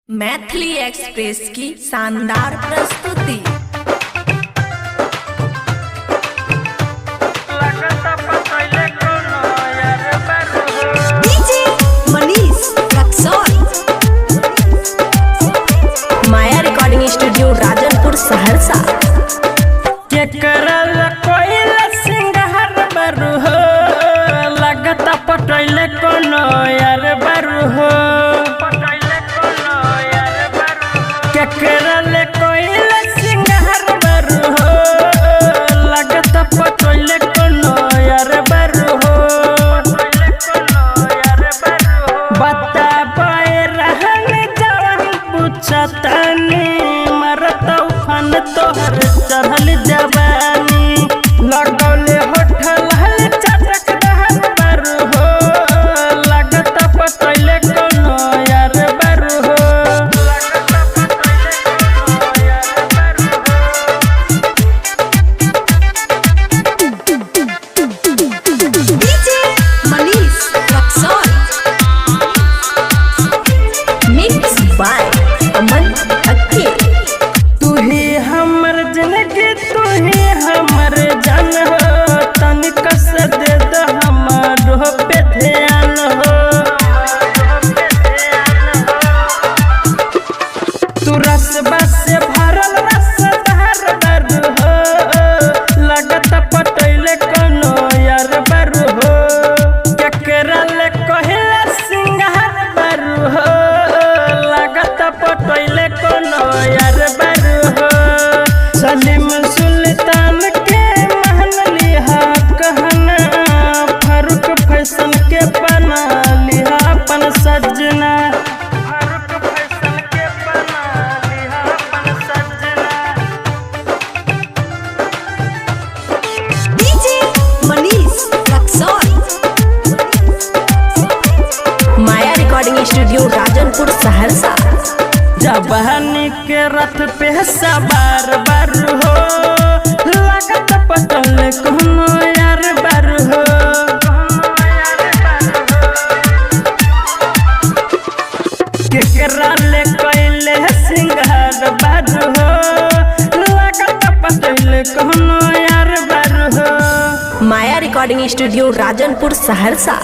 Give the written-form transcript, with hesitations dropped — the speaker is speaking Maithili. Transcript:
मैथिली एक्सप्रेस की शानदार प्रस्तुति। DJ Manish Raxaul. Maya recording studio, Rajanpur, Saharsa. केकरा कोइल सिंगार बरू हो, लगता पटैले कोनो यार बरू हो। केकरा ले कोइल सिंगार बरू हो, लगता पटैले कोनो यार बरू हो। बताबे रहन जवन पूछतानी, मरत उफान तोहर चढ़ल जवानी। लगौले होठल हल चटक दहर बरू हो, लगत पटैले कोनो यार बरू हो। DJ Manish Raxaul, mix by Aman अक्के। तू ही हमर जिंदगी, तू ही हमर जान हो, तनिक से दे दो हमर पे ध्यान हो। तू रस बस भरल रस भर बरू हो, लगत पटैले कोनो यार बरू हो। केकरा ले कहिला सिंगार बरू हो, लगत पटैले कोनो यार बरू हो। सलीम सुल्तान के महल लिहा कहना, फारूक फैशन के बना लिहा अपन सजना। फारूक फैशन के बना लिहा अपन सजना। DJ Manish Raxaul, Maya recording studio, Rajanpur, Saharsa. जवानी के रथ पे सवार बर हो, लागत पटल कोनो यार बर हो। केकरा ले कैले सिंगार बर हो, लागत पटल कोनो यार बर हो। Maya recording studio, Rajanpur, Saharsa.